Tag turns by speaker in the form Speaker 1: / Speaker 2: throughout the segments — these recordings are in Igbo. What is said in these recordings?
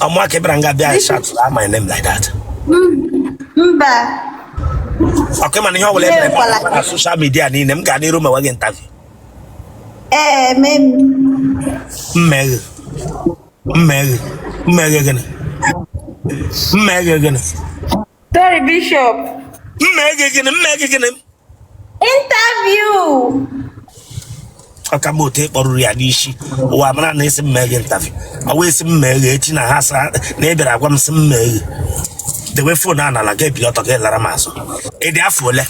Speaker 1: Ọmụaka bịara nga bịa shout out my name like that.
Speaker 2: Mba.
Speaker 1: Ọkụ mana ihe ọ bụla emere na social media niile m gaa n'iru mewe gị interview.
Speaker 2: Ee, mee m.
Speaker 1: Mmeghe. Mmeghe. Mmeghe gịnị? Mmeghe gịnị?
Speaker 2: Sorry, Bishop.
Speaker 1: Mmeghe gịnị? Mmeghe gịnị?
Speaker 2: Interview.
Speaker 1: Ọka m otu ịkpọrụrụ ya n'isi ụwa mara na ị sị m mee gị interview ọ wee sị m mee gị echi na ha sa na ị bịara gwa m sị m mee gị dewe phone a n'ala gị ebili ọtọ gị lara m azụ. Ị dị afọ ole?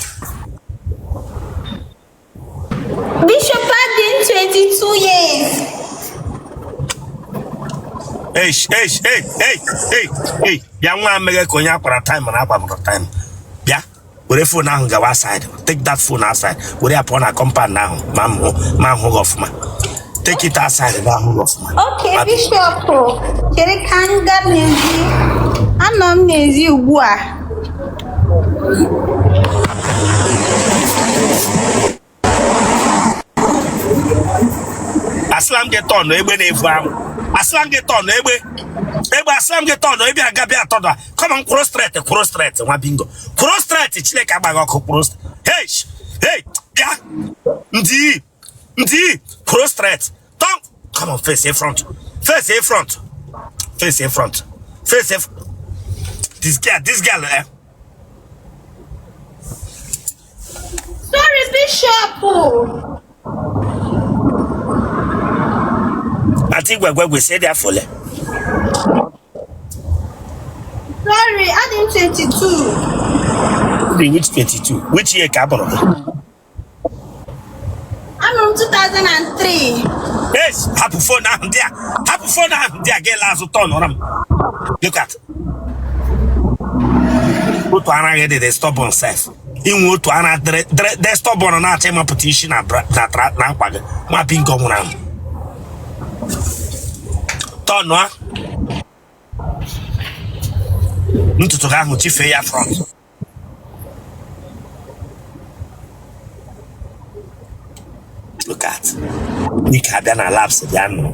Speaker 2: Bishop, adị m 22 years.
Speaker 1: Eish, eish, ei, ei, ei, ei, bịa nwa ameghe ka onye akwara time na akwa time. Bịa were phone ahụ gawa outside. Take that phone outside. Were ya pụọ na compound ahụ ma m hụ ma hụ gị ọfụma. Take it outside ma hụ gị ọfụma.
Speaker 2: Okay, Bishop. Chere ka m gaa n'ezi. Anọ m n'ezi ugbu a.
Speaker 1: Asịla m gị turn egbe na-evu ahụ. Asịla m gị turn egbe. Egbe asịla m gị turn ebe aga bịa turn. Come on, kwụrụ straight, kwụrụ straight, nwa bingo. Kwụrụ straight, Chineke agbaghị ọkụ kwụrụ straight. Hey, hey, bịa. Ndị ndị kwụrụ straight. Turn. Come on, face in front. Face in front. Face in front. Face in this girl, eh?
Speaker 2: Sorry, Bishop.
Speaker 1: Ati gwegwegwe sị dị afọ ole?
Speaker 2: Sorry, adị m 22.
Speaker 1: Dị which 22? Which year ka a mụrụ gị?
Speaker 2: Amụrụ m 2003.
Speaker 1: Yes, hapụ phone ahụ ndị a. Hapụ phone ahụ ndị a ga-ele azụ turn ọra m. Look at. Otu ara gị dị dị stubborn sef. Inwe otu ara dị stubborn na-achọ ịmapụta isi na na akwa gị. Nwa bingo nwụrụ anwụ. Turn a. Ntutu gị ahụ chifee ya front. Look at ike abịa na laps bịa nụ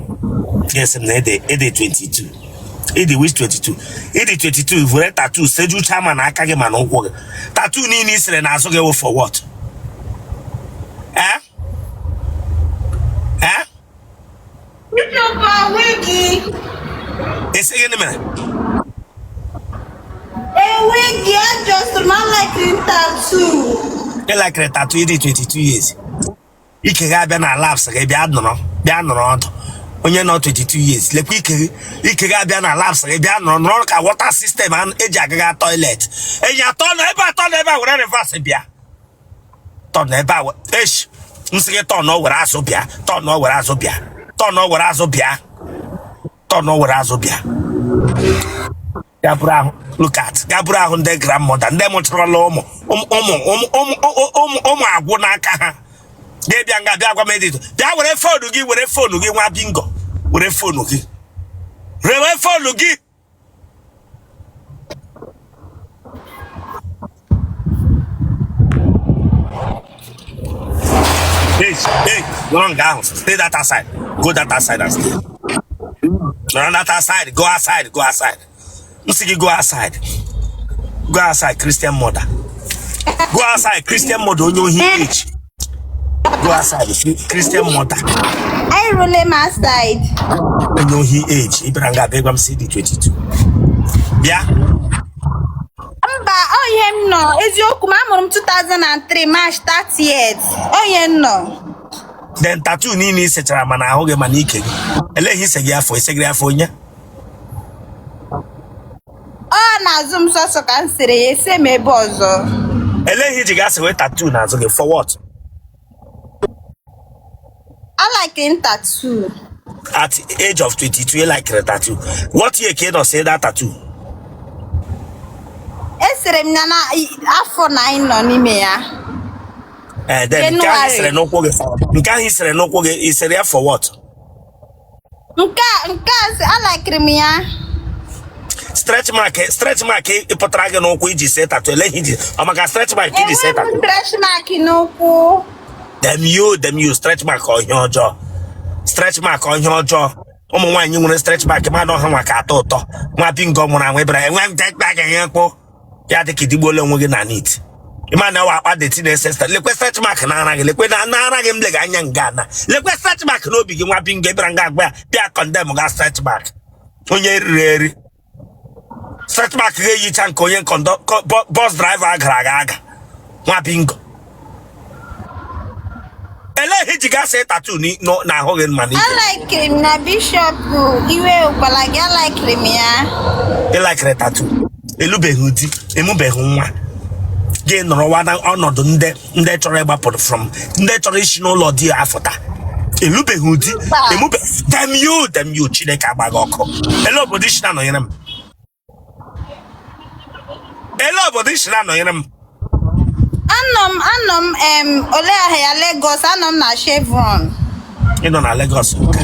Speaker 1: ga-esi m na ị dị ị dị 22 ị dị which 22 ị dị 22 were tattoo sejucha ma na aka gị ma na ụkwụ gị tattoo niile i sere n'azụ gị wụ for what? Eh? Eh?
Speaker 2: Bishop, enweghị.
Speaker 1: Ị sị gịnị mere?
Speaker 2: Enweghị, just na like tattoo.
Speaker 1: Ị likere tattoo ị dị 22 years. Ike gị abịa na laps gị bịa nọrọ ọdụ. Onye nọ 22 years lekwa ike gị ike gị abịa na laps gị bịa nọrọ nọrọ ka water system eji agaga toilet. Enyi atọ nọ ebe atọ nọ ebe a were reverse bịa. Turn ebe a esh m sị gị turn were azụ bịa turn were azụ bịa turn were azụ bịa turn were azụ bịa ya bụrụ ahụ look at ya bụrụ ahụ ndị grandmother ndị mụcharala ụmụ ụmụ ụmụ ụmụ ụmụ ụmụ agwụ n'aka ha ga-ebịa nga bịa gwa m edito bịa were phone gị were phone gị nwa bingo were phone gị rewe phone gị. Hey, hey, nọrọ nga ahụ. Stay that aside. Go that aside and stay. Nọrọ that aside. Go aside. Go aside. M sị gị go outside. Go outside, Christian mother. Go outside, Christian mother onye ohi age. Go outside, Christian mother.
Speaker 2: I roll m outside.
Speaker 1: Onye ohi age. Ị bịara nga bịa gwa m sị ị dị 22. Bịa.
Speaker 2: Mba, ọ ihe m nọ eziokwu m amụrụ m 2003 March 30th. Ọ ihe m nọ.
Speaker 1: Then tattoo niile ị sechara ma na ahụ gị ma na ike gị. Elee ihe i segi afọ? I segiri afọ onye?
Speaker 2: Ọ n'azụ m sọsọ ka m sere ya ese m ebe ọzọ.
Speaker 1: Elee ihe i ji gaa sewe tattoo n'azụ gị for what?
Speaker 2: I like m tattoo.
Speaker 1: At age of 22, you like tattoo. What year ka ị nọ see that tattoo?
Speaker 2: Esere m ya na afọ na anyị nọ n'ime ya.
Speaker 1: Eh, then nke ahụ i sere
Speaker 2: January.
Speaker 1: n'ụkwụ gị nke ahụ i sere n'ụkwụ gị i sere ya for what?
Speaker 2: Nke a sị, alikiri m ya.
Speaker 1: Stretch mark pụtara gị n'ụkwụ i ji see tattoo ele ihe i ji ọ maka stretch mark i ji see
Speaker 2: Enweghị m
Speaker 1: tattoo?
Speaker 2: stretch mark n'ụkwụ.
Speaker 1: Damn you, damn you, stretch mark ọ ihe ọjọọ. Stretch mark ọ ihe ọjọọ. Ụmụ nwaanyị nwere stretch mark mmadụ ọha nwa ka atọ ụtọ. Nwa bingo nwụrụ anwụ ịbara enwe stretch mark ya kpụ ya dị ka idigbuola onwe gị na nit. Ịma na wa akpa dirty na-ese stretch. Lekwe stretch mark na ara gị, lekwe na ara gị m lega anya nga na lekwe stretch mark n'obi gị. Nwa bingo ịbara nga agba ya bịa condemn ga stretch mark onye riri eri. Stretch mark ga-eyicha nke onye bus driver gara aga aga. Nwa bingo, elee ihe iji gaa see tattoo n'ahụ gị ma n'ike?
Speaker 2: Alikiri m na Bishop, iwe ụkwala gị, alikiri m ya.
Speaker 1: Ị likiri tattoo, elubeghị di, emubeghị nwa gị, nọrọwa na ọnọdụ ndị chọrọ ịgbapụrụ from ndị chọrọ isi n'ụlọ di ya afụta. Elubeghị di.
Speaker 2: Mba.
Speaker 1: Emube. Damn you, damn you. Chineke agbaghị ọkụ. Ele obodo isi na-anọnyere m? Ele obodo isi na-anọnyere m?
Speaker 2: Anọ m ole ahịa ya, Lagos, anọ m na Chevron.
Speaker 1: Ị nọ na Lagos nke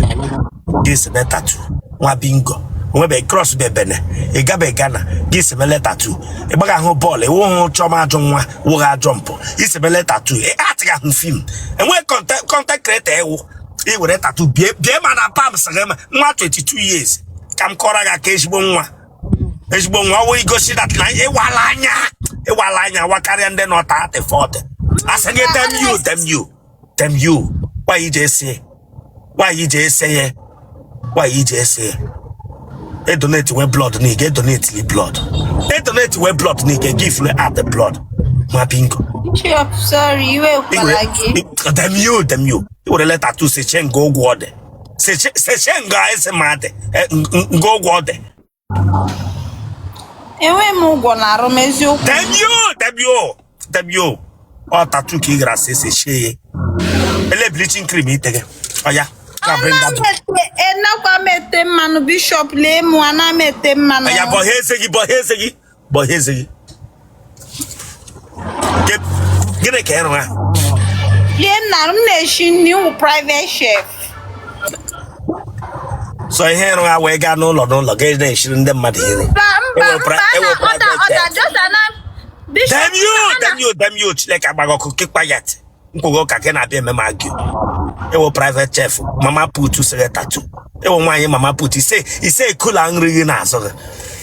Speaker 1: gị sebe tattoo. Nwa bingo, onwebe cross bebene, ị gabe Ghana gị sebele tattoo. Ị gbaghị ahụ bọọlụ, ịwụhụ chọma ajọ nwa wụghị ajọ mpụ isebele tattoo. Ị atịghị ahụ film, enweghị content creator ewu ị were tattoo bie bie ma na palms gị. Ma nwa 22 years ka m kọrọ gị aka. Ezigbo nwa, ezigbo nwa ọwụ igosi that na ịwala anya, ịwala anya wa karịa ndị nọ 30 40. Asị gị damn you, damn you, damn you. Why ije ese? Why ije ese ya? Why ije ese ya? Edonate we blood na ị ga-edonate li blood, edonate we blood na ị ga-give out the blood. Nwa bingo.
Speaker 2: Bishop, sorry, iwe ụkwala gị.
Speaker 1: Damn you, damn you. I werele tattoo seche nga ụgwọ ọ dị, seche nga ese ma dị nga ụgwọ ọ dị.
Speaker 2: Enweghị m ụgwọ na arụ m, eziokwu.
Speaker 1: Damn you, damn you, damn you. Ọ tattoo ka ị gara se sechie ya. Ele bleaching cream ite gị? Ọ ya ka bring that.
Speaker 2: Enakwa m ete mmanụ, Bishop, lee mụ, ana m ete mmanụ.
Speaker 1: Ya bọghee eze gị, bọghee eze gị, bọghee eze gị. Gịnị ka ịrụ ha?
Speaker 2: Lee m na m na-eshi nri wụ private chef.
Speaker 1: So ihe ịrụ ha wee gaa n'ụlọ n'ụlọ ga na-eshiri ndị mmadụ nri?
Speaker 2: Mba, mba.
Speaker 1: Ewe
Speaker 2: Mba,
Speaker 1: ewe
Speaker 2: na ọda
Speaker 1: private
Speaker 2: ọda
Speaker 1: chef.
Speaker 2: Just ana Bishop.
Speaker 1: Damn you, damn you, damn you. Chineke agbaghị ọkụ. Keep quiet. Nkwụgo ka gị na-abịa eme m argue. Ewe private chef, mama put sere tattoo. Ewe nwaanyị mama put ise ise ekula nri gị n'azụ gị.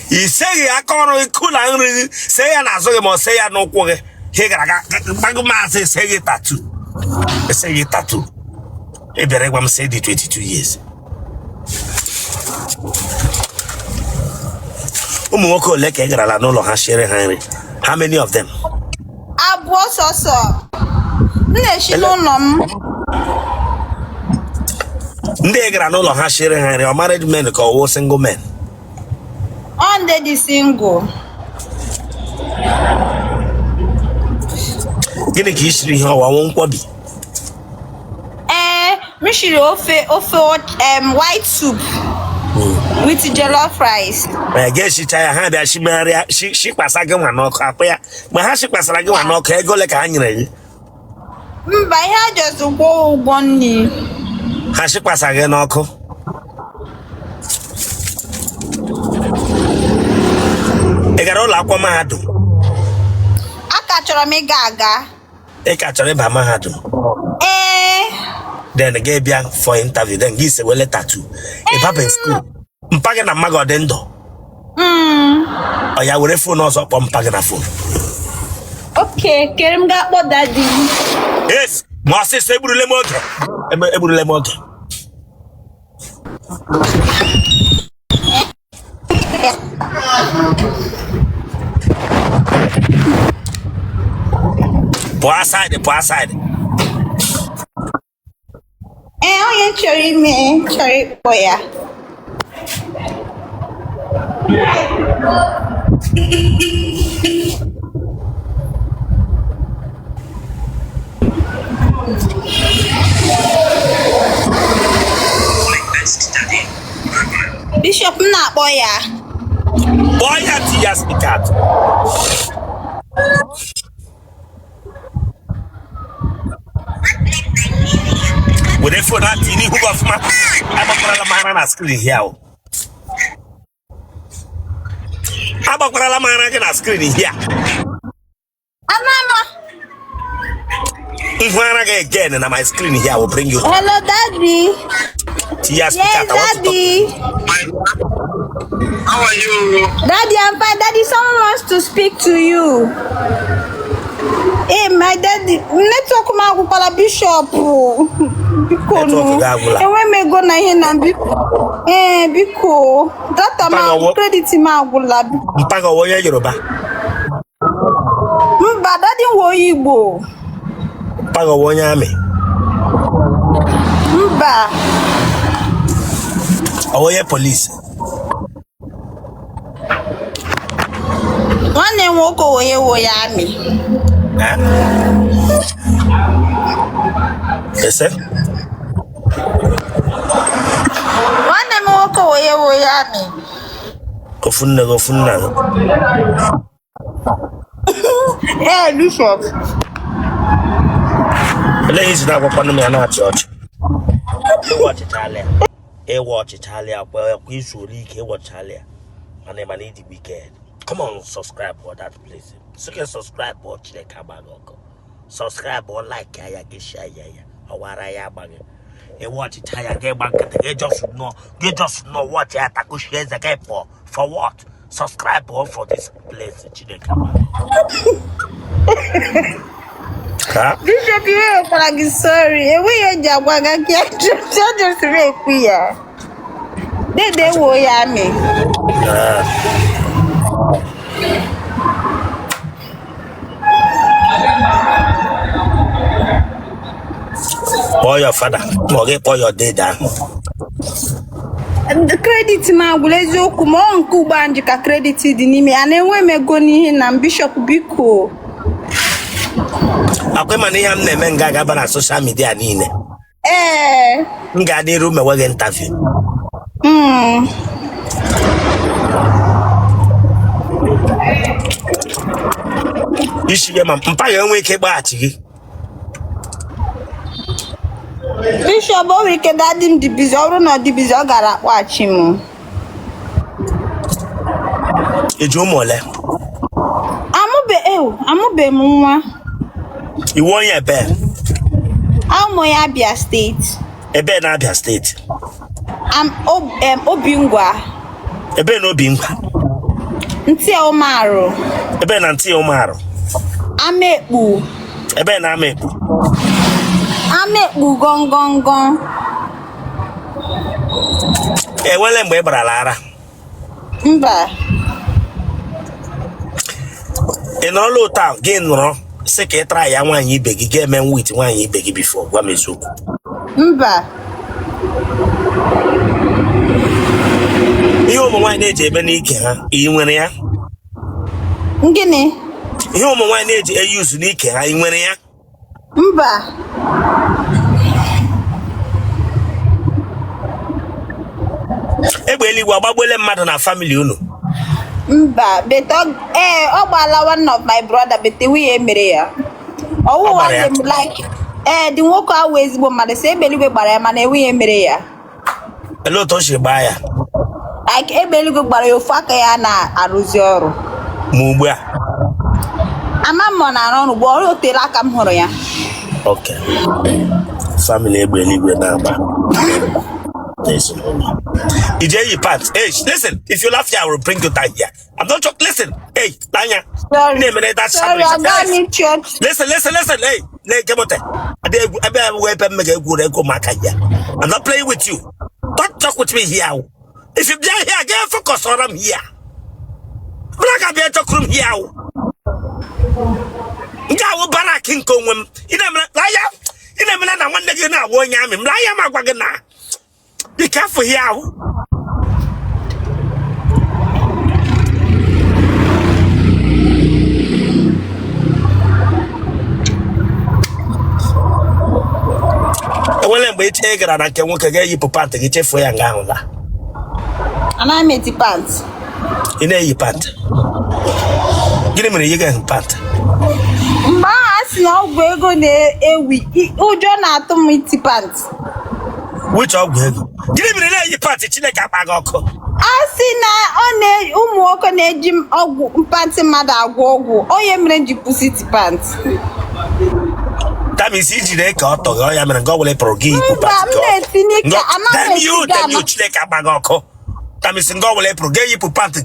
Speaker 1: Iseghị aka ọrụ gị kula nri gị see ya n'azụ gị ma ọ see ya n'ụkwụ gị. Ị gara aga gbago maazị eseghị tattoo, eseghị tattoo. Ị bịara ịgwa m sị dị 22 years. Ụmụ nwoke ole ka ị garala n'ụlọ ha shere ha nri? How many of them?
Speaker 2: Abụọ sọsọ m na-eshi n'ụlọ m.
Speaker 1: Ndị ị gara n'ụlọ ha shere ha nri, ọ married men ka ọ wụ single men?
Speaker 2: Ọ ndị dị single.
Speaker 1: Gịnị ka i shiri? Ihe ọwa nkwobi?
Speaker 2: Ee, m shiri ofe white soup with jollof rice.
Speaker 1: Ma ga-esicha ya, ha bịa shimegharịa shikwasa gị nwa n'ọkụ akpụ ya. Mgbe ha shikwasara gị nwa n'ọkụ, ego ole ka ha nyere gị?
Speaker 2: Mba, ihe a just kwụọ ụgwọ nri.
Speaker 1: Ha shikwasa gị n'ọkụ. Ị gara ụlọ akwụkwọ mahadum?
Speaker 2: A ka chọrọ m ịga aga.
Speaker 1: Ị ka chọrọ ịba mahadum?
Speaker 2: Ee.
Speaker 1: Then gị bịa for interview, then gị sewele tattoo. Ị babe school. Mpa gị na mma gị ọ dị ndụ?
Speaker 2: Mm.
Speaker 1: Ọ ya, were phone ọzọ kpọọ mpa gị na phone.
Speaker 2: Okay, kere m ga-akpọ daddy m.
Speaker 1: Yes, ma ọsịsọ, egburule m oge. Egburule m oge. Pụọ aside, pụọ aside.
Speaker 2: Ee, onye chọrọ ime chọrọ ịkpọ ya. Bishop, m na-akpọ ya.
Speaker 1: Kpọọ ya, ti ya speaker. Were phone a tinye n'ihu gị ọfụma. Agbakwarala m ara na screen here o. Agbakwarala m ara gị na screen here.
Speaker 2: Anama.
Speaker 1: Ihu ara gị again na my screen here will bring you.
Speaker 2: Hello, daddy.
Speaker 1: Tinye ya speaker.
Speaker 2: Yes,
Speaker 1: I want to talk to
Speaker 2: Daddy.
Speaker 1: you.
Speaker 3: How are you?
Speaker 2: Daddy, I'm fine. Daddy, someone wants to speak to you. Hey, my daddy, network m agwụkwala Bishop. Biko
Speaker 1: Network
Speaker 2: nụ.
Speaker 1: gị agwụla.
Speaker 2: Enwe m ego na ihe na biko. Ee, biko. Data m
Speaker 1: Mpa gị ọwụ
Speaker 2: credit m agwụla.
Speaker 1: Mpa gị ọwụ onye Yoruba?
Speaker 2: Mba, daddy m wụ onye Igbo.
Speaker 1: Mpa gị ọwụ onye army?
Speaker 2: Mba.
Speaker 1: Ọwụ onye police?
Speaker 2: Nwanne m nwoke wụ onye wụ onye army.
Speaker 1: Eh? Ese?
Speaker 2: Nwanne m nwoke wụ onye wụ onye army.
Speaker 1: Ofu nne gị, ofu nna gị.
Speaker 2: Ee, Bishop.
Speaker 1: Olee ihe isi na-agwakwanụ m ya na-achị ọchị? Ịwa ọchịchalị ya. Ịwa ọchịchalị ya kwa kwa izu ole ike ịwa ọchịchalị ya. Mana ịma na ịdị wicked. Come on, subscribe for that place. Sị gị subscribe ọ Chineke agba gị ọkụ. Subscribe ọ like ya gị share ya ya. Ọwara ya agba gị. Ịwa ọchịcha ya gị gba nkịtị gị just nọ gị just nọ watch ya takushie eze gị pụọ. For what? Subscribe all for this place Chineke agba gị ọkụ. Ha?
Speaker 2: Bishop, iwe wekwara gị sorry. Enweghị ihe eji agwa gị ka ya jụsịrị ekwu ya. Dede wụ onye army.
Speaker 1: Ah. Kpọọ your father ma ọ gị kpọọ your dad ahụ.
Speaker 2: Credit m agwụla eziokwu ma ọ nke ugbu a nji ka credit dị n'ime ya na-enwe m ego n'ihe na m Bishop biko.
Speaker 1: Akwa ịma na ihe m na-eme nga ga-aba na social media niile.
Speaker 2: Ee.
Speaker 1: M ga n'iru mewe gị interview. Isi gị ma mpa ya enwe ike ịgbaghachi gị.
Speaker 2: Bishop, o nwere ike daddy m dị busy, ọ bụrụ na ọ dị busy ọ gara akpọghachi m.
Speaker 1: Iji ụmụ ole?
Speaker 2: Amụbe m nwa.
Speaker 1: Iwu onye ebe?
Speaker 2: Amụ ya Abia State.
Speaker 1: Ebe na Abia State?
Speaker 2: Obingwa.
Speaker 1: Ebe na Obingwa?
Speaker 2: Ntị Ụmarụ.
Speaker 1: Ebe na Ntị Ụmarụ?
Speaker 2: Amaekpu.
Speaker 1: Ebe na Amaekpu?
Speaker 2: Amaekpu gọngọngọn.
Speaker 1: Enwele mgbe ị gbarala ara?
Speaker 2: Mba.
Speaker 1: Ị nọrọla otu ahụ gị nọrọ sị ka ị tara ya nwaanyị ibe gị ga-eme with nwaanyị ibe gị before? Gwa m eziokwu.
Speaker 2: Mba.
Speaker 1: Ihe ụmụ nwaanyị na-eji eme n'ike ha, ị nwere ya?
Speaker 2: Gịnị?
Speaker 1: Ihe ụmụ nwaanyị na-eji eyuzu n'ike ha, ị nwere ya?
Speaker 2: Mba.
Speaker 1: Egbe eluigwe agbagbuole mmadụ na family unu?
Speaker 2: Mba, but ee, ọ gbaala one of my brother, but nwunye mere ya. Ọwụ
Speaker 1: Ọ gbara ya?
Speaker 2: nwanne m like ee, dị nwoke ahụ ezigbo mmadụ si egbe eluigwe gbara ya mana nwunye mere ya.
Speaker 1: Olee otu o siri gbaa ya?
Speaker 2: Like egbe eluigwe gbara ya ofu aka ya na-arụzi ọrụ.
Speaker 1: Ma ugbu a?
Speaker 2: Ama m ọ na-arụ ọrụ ugbu a, ọrụ otela aka m hụrụ ya.
Speaker 1: Ok, family egbe eluigwe na-agba n'ezinụlọ. Ije eyi pant. Hey, listen, if you laugh here, I will bring you down here. I'm not joking. Listen, hey, n'anya.
Speaker 2: Sorry.
Speaker 1: Na-emere that
Speaker 2: Sorry,
Speaker 1: sharp.
Speaker 2: aga m church.
Speaker 1: Listen, listen, listen. Hey, na-ege m ntị. Ada egwu ebe a wee ebe m ga-egwuru egwu maka ya. I'm not playing with you. Don't talk with me here. If you bịa here, get focus on m here. Bụrụ ka bịa chọkụrụ m here. Nke awụ barrack nke onwe m. Ị na-emere laya, ị na-emere na nwanne gị na-awụ onye army m. Laya m agwa gị na be careful here. Ahụ. Enwere mgbe ị gara na nke nwoke ga-eyipụ pant gị chefuo ya nga ahụ la?
Speaker 2: Anaghị m eti pant.
Speaker 1: Ị na-eyi pant, gịnị mere ị gaghị pant?
Speaker 2: Mgbe ahụ a sị na ọgwụ ego na-ewi, ụjọ na-atụ m iti pant.
Speaker 1: Which ọgwụ ego? Gịnị mere ị na-eyi pant? Chineke akpa gị ọkụ.
Speaker 2: A sị na ọ na ụmụ nwoke na-eji ọgwụ pantị mmadụ agwọ ọgwụ, onye mere m ji kwụsị iti pant.
Speaker 1: That means iji na-eke ọtọ gị, ọ ya mere nke ọ bụla ị pụrụ gị yipụ
Speaker 2: Mba,
Speaker 1: pant
Speaker 2: m
Speaker 1: gị ọtọ.
Speaker 2: na-etinye ka ama m
Speaker 1: Damn you,
Speaker 2: esi
Speaker 1: damn you,
Speaker 2: ama.
Speaker 1: Chineke agba gị ọkụ. That means nke ọ bụla ị pụrụ gị yipụ pant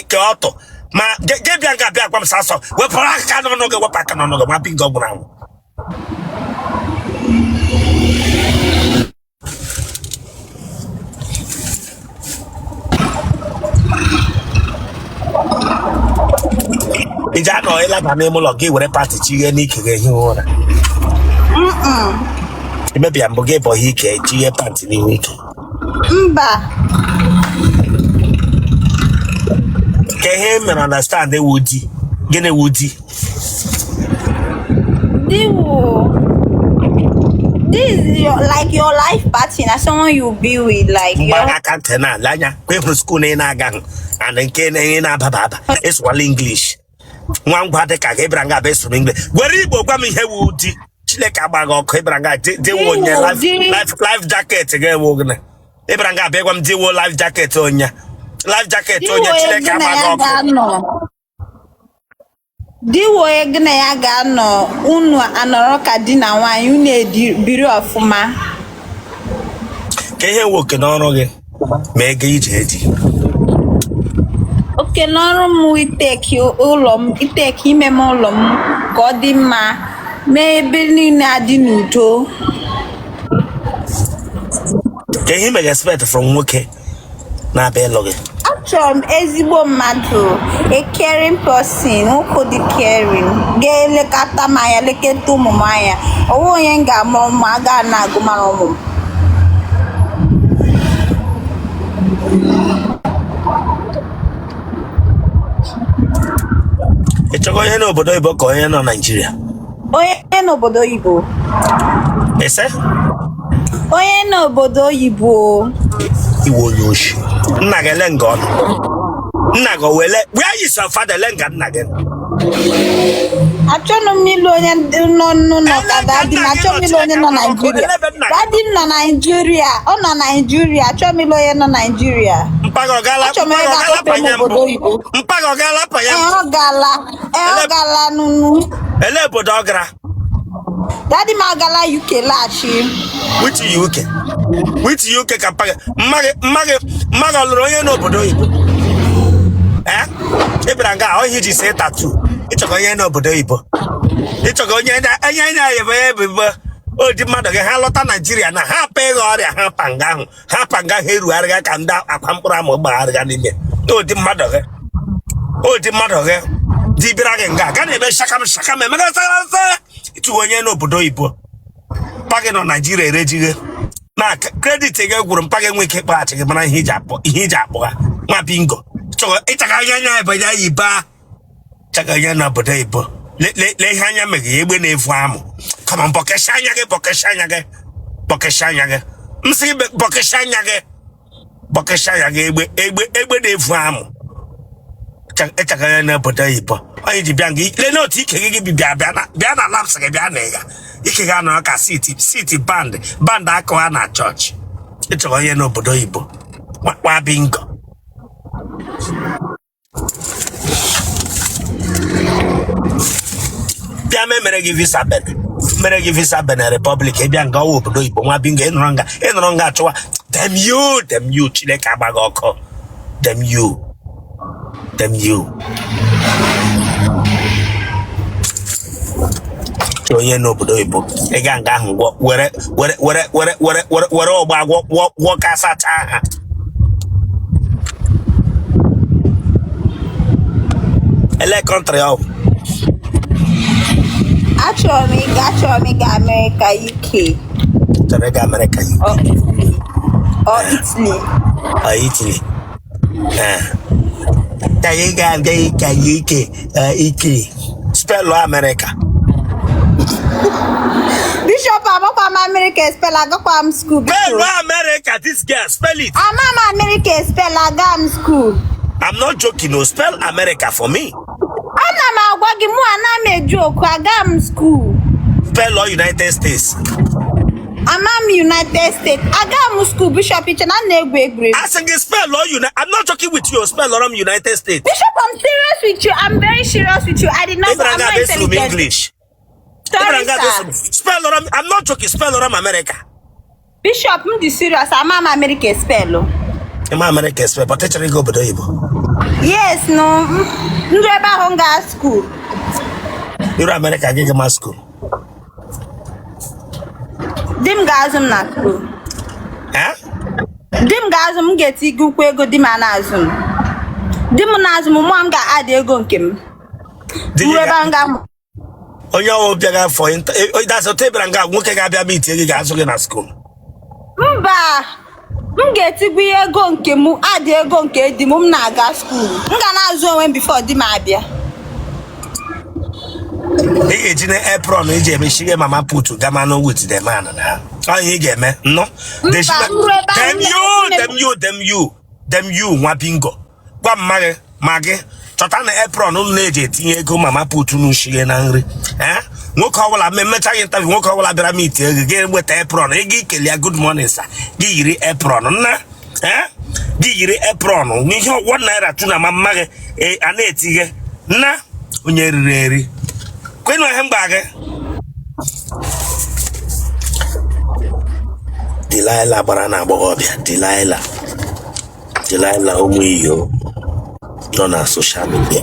Speaker 1: ke ọtọ. Ma gị bịa nga bịa gwa m sasọ, wepụrụ aka n'ọnụ gị, wepụ aka n'ọnụ gị, ma bingo gwụrụ anwụ. Iji anọ ịlaba n'ime ụlọ gị were pant chighe n'ike gị ehi ụra. Imebia mbụ gị bọghị ike chighe pant n'ihu ike.
Speaker 2: Mba.
Speaker 1: Ka ihe mere understand wụ di gịnị wụ di?
Speaker 2: Di wụ this is your like your life partner, someone you be with, like your
Speaker 1: Mgbaga aka ntị na-ala anya kwa ịhụrụ school na ị na-agaghị and nke na ị na-ababa aba ịsụwala English nwa ngwa dị ka gị bịara nga abịa ịsụrụ English were Igbo gwa m ihe wụ di. Chineke agba gị ọkụ ịbịara nga di wụ onye life jacket gị wụ gịnị ịbịara nga abịa gwa m di wụ life jacket onye life jacket onye Chineke agba gị ọkụ.
Speaker 2: Di wụ onye gị na ya ga-anọ, unu anọrọ ka di na nwaanyị, unu ebiri ọfụma.
Speaker 1: Ka ihe wụ oke n'ọrụ gị ma ego ije eji?
Speaker 2: Oke n'ọrụ m iteki ụlọ m, iteki ime m ụlọ m ka ọ dị mma, mee ebe niile adị n'udo.
Speaker 1: Ka ihe ị expect from nwoke na-abịa ịlụ gị?
Speaker 2: Achọrọ m ezigbo mmadụ, a caring person, nwoke dị caring, ga-elekọta m anya, lekọta ụmụ m anya. Ọ wụ onye m ga-amụ ụmụ aga na-agụ mara ụmụ m.
Speaker 1: Ị chọrọ onye n'obodo oyibo ka onye nọ Naịjirịa?
Speaker 2: Onye n'obodo oyibo.
Speaker 1: Ese?
Speaker 2: Onye n'obodo oyibo.
Speaker 1: Ị wụ onye oshi. Nna gị ele nga ọ nọ? Nna gị o wele where is your father? Ele nga nna gị nọ?
Speaker 2: Achọrọ m ịlụ onye nọ n'ụlọ ka daddy m. Achọrọ m ịlụ onye nọ Naịjirịa. Daddy m nọ Naịjirịa. Ọ nọ Naịjirịa. Achọrọ m ịlụ onye nọ Naịjirịa.
Speaker 1: Mpa gị ọ gaala
Speaker 2: Achọrọ m
Speaker 1: mpa gị
Speaker 2: ịga
Speaker 1: ọ gaala
Speaker 2: akpọpe m
Speaker 1: panye
Speaker 2: obodo
Speaker 1: mbụ?
Speaker 2: oyibo.
Speaker 1: Mpa gị ọ gaala panye
Speaker 2: Ee,
Speaker 1: mbụ?
Speaker 2: ọ gaala. Ee, ọ
Speaker 1: Ele
Speaker 2: gaala nunu.
Speaker 1: ele obodo ọ gara?
Speaker 2: Daddy m agala UK laghachi.
Speaker 1: Which UK? Which UK ka mpa gị mma gị mma gị mma gị ọ lụrụ onye n'obodo oyibo? Ee? Ị bịara nga ọ ihe iji see tattoo. Ị chọrọ onye n'obodo oyibo. Ị chọrọ onye onye na-eyibo ebibo odi mmadụ gị ha lọta Naijiria na ha pa ịghọ ọrịa ha pa nga ahụ ha pa nga ha erugharịga ka ndị akwa mkpụrụ amụ gbagharịga n'ime odi mmadụ gị odi mmadụ gị di bịara gị nga ga na-eme shakam shakam emegasa ịtụghị onye n'obodo oyibo. Mpa gị nọ Naijiria erejighị na credit gị gwụrụ mpa gị nwee ike ịkpọghachi gị mara ihe iji akpọ ihe iji akpọ ha nwa bingo chọrọ ịchaka anya anya ebe ya yiba chaka anya na obodo oyibo lee ihe anya meghe ya egbe na-evu amụ kama bọkesha anya gị bọkesha anya gị bọkesha anya gị m sị gị bọkesha anya gị bọkesha anya gị egbe egbe egbe na-evu amụ ịchaka anya na obodo oyibo onye ji bịa nga lee otu ike gị gị bịa bịa na bịa na laps gị bịa na ịga ike gị anọ ka seat seat band band akụwa na chọọchị ịchọrọ onye n'obodo oyibo nwa bingo bịa ma emere gị visa Benin mere gị visa Benin Republic ị bịa nga ọwa obodo oyibo nwa bingo ịnọrọ nga ịnọrọ nga achụwa damn you damn you Chineke agba gị ọkụ damn you damn you onye n'obodo oyibo ị ga nga ahụ gwọ were were were were were were were ọgba gwọ gwọ gwọ ka sachaa ha ele country ọ
Speaker 2: Achọrọ m ịga Amerịka, UK.
Speaker 1: Chọrọ ịga Amerịka, UK.
Speaker 2: Or Italy.
Speaker 1: Or Italy. Ka anyị ga-aga ka UK, Italy. Spell America.
Speaker 2: Bishop, amakwa m America spell, agakwa m school.
Speaker 1: Spell America, this girl, spell it.
Speaker 2: Ama m America spell, aga m school.
Speaker 1: I'm not joking, no. Spell America for me.
Speaker 2: Ana m agwa gị, mụ ana m eju oku, aga m school.
Speaker 1: Spell all United States.
Speaker 2: Ama m United States, aga m school. Bishop, iche na m na-egwu egwuregwu.
Speaker 1: Asị gị spell all United. I'm not joking with you. Spell all United States.
Speaker 2: Bishop, I'm serious with you. I'm very serious with you. I did not.
Speaker 1: Ịbara
Speaker 2: I'm
Speaker 1: nga
Speaker 2: not
Speaker 1: abịa sụrụ m
Speaker 2: intelligent.
Speaker 1: English. Ị bịara nga
Speaker 2: Sorry, sir.
Speaker 1: Spellọrọ m, I'm not joking, spellọrọ m America.
Speaker 2: Bishop, m dị serious, ama m America spell.
Speaker 1: Ịma America spell, but ị chọrọ ịga obodo oyibo.
Speaker 2: Yes, no. Ndụ ebe ahụ m gaa school.
Speaker 1: Iru America gị gama school.
Speaker 2: Di m ga-azụ m na school.
Speaker 1: Eh?
Speaker 2: Di m ga-azụ m, m ga-eti gị ụkwụ ego di m a na-azụ m. Di m na-azụ m, mụa m ga-adị ego nke m.
Speaker 1: Di gị
Speaker 2: Ruo ebe ahụ m ga-amụ.
Speaker 1: Onye ọwụ bịaga for that's otu ị bịara nga nwoke ga-abịa meet gị ga-azụ gị na school.
Speaker 2: Mba, m ga-etigbu ihe ego nke m adị ego nke di m, m na-aga school. M ga na-azụ onwe m before di m abịa.
Speaker 1: Ị ga-eji na apron iji emechige mama put gamanụ with the man na ọ ihe ị ga-eme nnọ.
Speaker 2: Mba, m ruo ebe ahụ
Speaker 1: Dem
Speaker 2: m
Speaker 1: you,
Speaker 2: na-
Speaker 1: dem you, dem you, dem you, nwa bingo. Gwa mma gị ma gị chọta na apron unu na-eji etinye ego mama put unu shie na nri. Eh? Nwoke ọbụla ma emecha gị interview, nwoke ọbụla bịara meet gị gị weta apron ị ga ikele ya good morning sir, gị yiri apron nna. Eh? Gị yiri apron n'ihe ₦1 2 na ma mma gị a na-etighe nna onye riri eri kwenụ ihe m gwa gị. Delilah gbara na agbọghọbịa, Delilah, Delilah ụmụ iyo nọ na social media.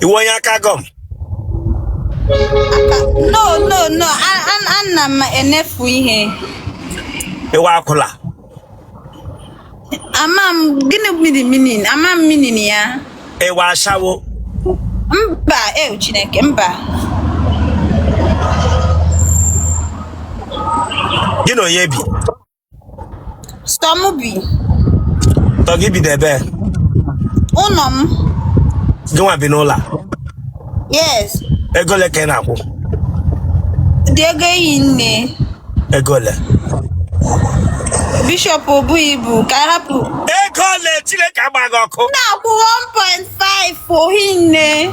Speaker 1: Ị wụ onye aka gọm?
Speaker 2: No, no, no, ana m enefu ihe.
Speaker 1: Ị wụ akwụla?
Speaker 2: Ama m gịnị meaning, ama m meaning ya.
Speaker 1: Ị wụ ashawo?
Speaker 2: Mba, ew Chineke, mba.
Speaker 1: Gị na onye bi?
Speaker 2: Sọ m bi.
Speaker 1: Tọ gị bi n'ebe?
Speaker 2: Ụlọ m.
Speaker 1: Gị nwa bi n'ụlọ a?
Speaker 2: Yes.
Speaker 1: Ego ole ka ị na-akwụ?
Speaker 2: Dị ego ehi nne.
Speaker 1: Ego ole?
Speaker 2: Bishop, o bughị ibu ka anyị hapụ.
Speaker 1: Ego ole? Chineke agba gị ọkụ.
Speaker 2: M na-akwụ 1.5 ohi nne.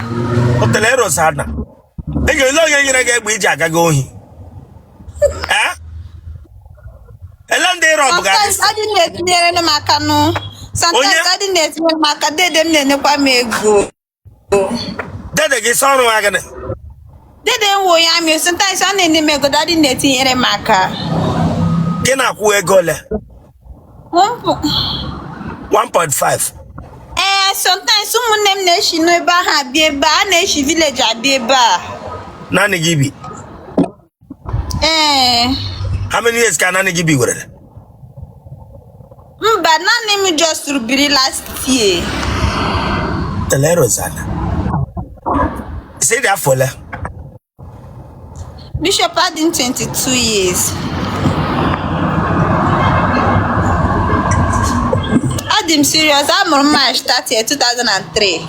Speaker 1: Otele Rosanna. Ego ole? Onye nyere gị egbe iji aga gị ohi? Eh? Ele ndị rob ga
Speaker 2: Sometimes adị na-etinyere m aka nụ. Sometimes adị na-etinyere m aka, dede m na-enyekwa m ego.
Speaker 1: Dede gị sọ ọrụ ha gịnị?
Speaker 2: Dede m wụ onye army, sometimes ọ na-enye m ego, daddy na-etinyere m aka.
Speaker 1: Gị na-akwụ ego ole? 1.5.
Speaker 2: Ee, sometimes ụmụnne m na-eshi n'ebe ahụ abịa ebe a, a na-eshi village abịa ebe a.
Speaker 1: Naanị gị bi?
Speaker 2: Ee.
Speaker 1: How many years ka naanị gị bi werere?
Speaker 2: Mba, naanị m just biri last year.
Speaker 1: Tele Rosanna. Sị dị afọ ole?
Speaker 2: Bishop, adị m 22 years. Adị m serious, a mụrụ m March 30, 2003.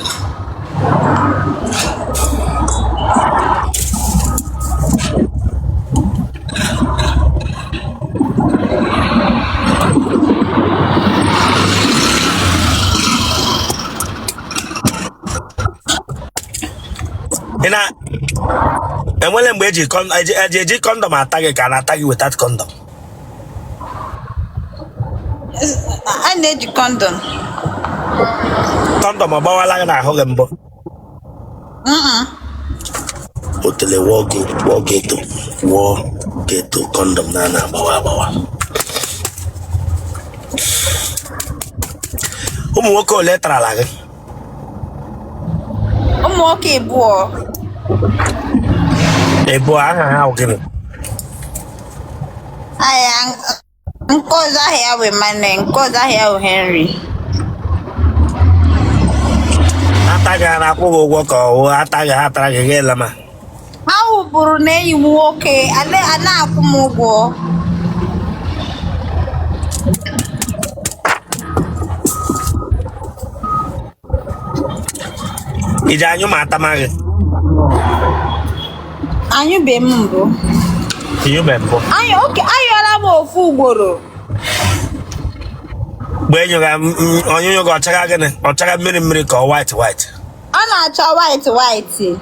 Speaker 1: Ị na enwele mgbe eji eji condom ata gị ka a na-ata gị without condom?
Speaker 2: A na-eji condom.
Speaker 1: Condom ọ gbawala gị n'ahụ gị mbụ? Otele wụọ ghetto, wụọ ghetto, condom na na-agbawa agbawa. Ụmụ nwoke ole tarala gị?
Speaker 2: Ụmụ nwoke abụọ.
Speaker 1: Ịbụọ, aha ha gịnị?
Speaker 2: Aya nke ọzọ aha ya wụ Emmanuel, nke ọzọ aha ya wụ Henry.
Speaker 1: Ata gị, ha na-akwụ gị ụgwọ ka ọ wụ ata gị, ha tara gị gị lama?
Speaker 2: Ha wụbụrụ na enyi m nwoke a na-akwụ m ụgwọ.
Speaker 1: I ji anyụ ma atama gị?
Speaker 2: Anyụbe m mbụ.
Speaker 1: Anyụbe mbụ?
Speaker 2: Anyụ oke anyụọla m ofu ugboro.
Speaker 1: Mgbe enyoga onyonyo gị, ọchaga gịnị? Ọchaga mmiri mmiri ka ọ white white?
Speaker 2: Ọ na-acha white white.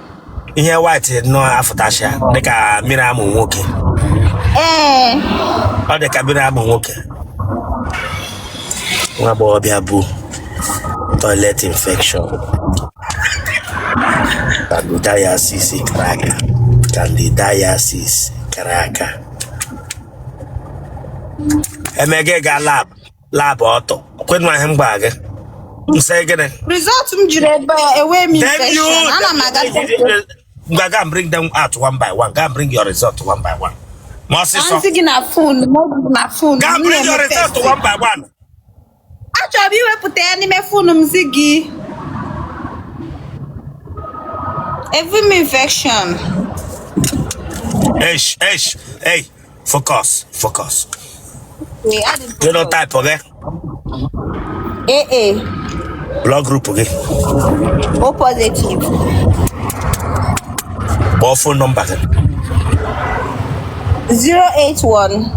Speaker 1: Ihe white nọ afụtasịa dịka mmiri amụ nwoke.
Speaker 2: Ee.
Speaker 1: Ọ dị ka mmiri amụ nwoke. Nwa agbọghọbịa bu toilet infection, candidiasis kara aka, candidiasis kara aka. Emege ga lab, lab ọtọ kwenụ ahụ m gwa gị nsị gịnị?
Speaker 2: Result m jiri ebe a, enwe m
Speaker 1: Damn you!
Speaker 2: infection. Ana m aga.
Speaker 1: Ngwa, go and bring them out one by one. Go and bring your result one by one. Ma ọsịsọ.
Speaker 2: Nsị gị na phone, ma ọ bụ na phone.
Speaker 1: Go and
Speaker 2: M
Speaker 1: bring your
Speaker 2: na-eme
Speaker 1: result
Speaker 2: test.
Speaker 1: one by one.
Speaker 2: Achọrọ m iwepụta ya n'ime phone m zi gị. Enwe m infection.
Speaker 1: Eish, eish, hey, focus, focus.
Speaker 2: Ee, adị m.
Speaker 1: Genotype gị?
Speaker 2: AA.
Speaker 1: Blood group gị?
Speaker 2: O positive.
Speaker 1: Kpọọ phone number gị.
Speaker 2: 081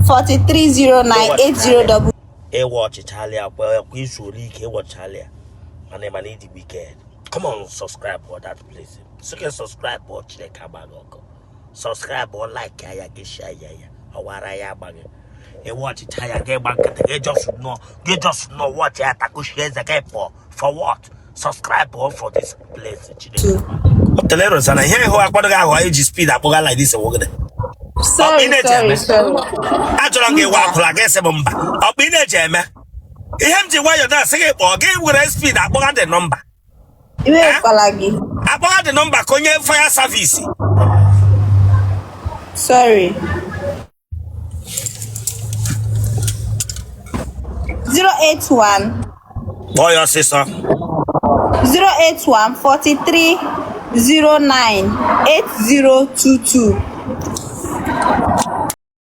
Speaker 2: 4309 80 double.
Speaker 1: Ịwa ọchịchalị akwa kwa izu ole ike ịwọchalị ya, mana ịdị wicked. Come on, subscribe for that place. Sị subscribe ọ, Chineke agbaghị ọkụ. Subscribe ọ, like ya, gị share ya, ya ọwara ya agbaghị. Ịwa ọchịcha ya, gị gba nkịtị, gị just nọ, gị just nọ watch ya, takushie eze gị pụọ. For what? Subscribe ọ for this place. Chineke ọ tele Rosanna ihe ịhụ akpọdụ gị ahụ eji speed akpọga like this wogide.
Speaker 2: Sorry,
Speaker 1: Ị na-eji
Speaker 2: sorry,
Speaker 1: eme.
Speaker 2: Sorry.
Speaker 1: Achọrọ m gị ịwa akwụla gị sị m mba. Ọkpa ị na-eji eme ihe m ji nwayọọ na-asị gị kpọọ, gị were speed akpọga dị number.
Speaker 2: Iwekwala gị.
Speaker 1: Akpọga dị number ka onye fire service.
Speaker 2: Sorry. 081
Speaker 1: Kpọọ ya ọsịsọ.
Speaker 2: 081 43 09 8022.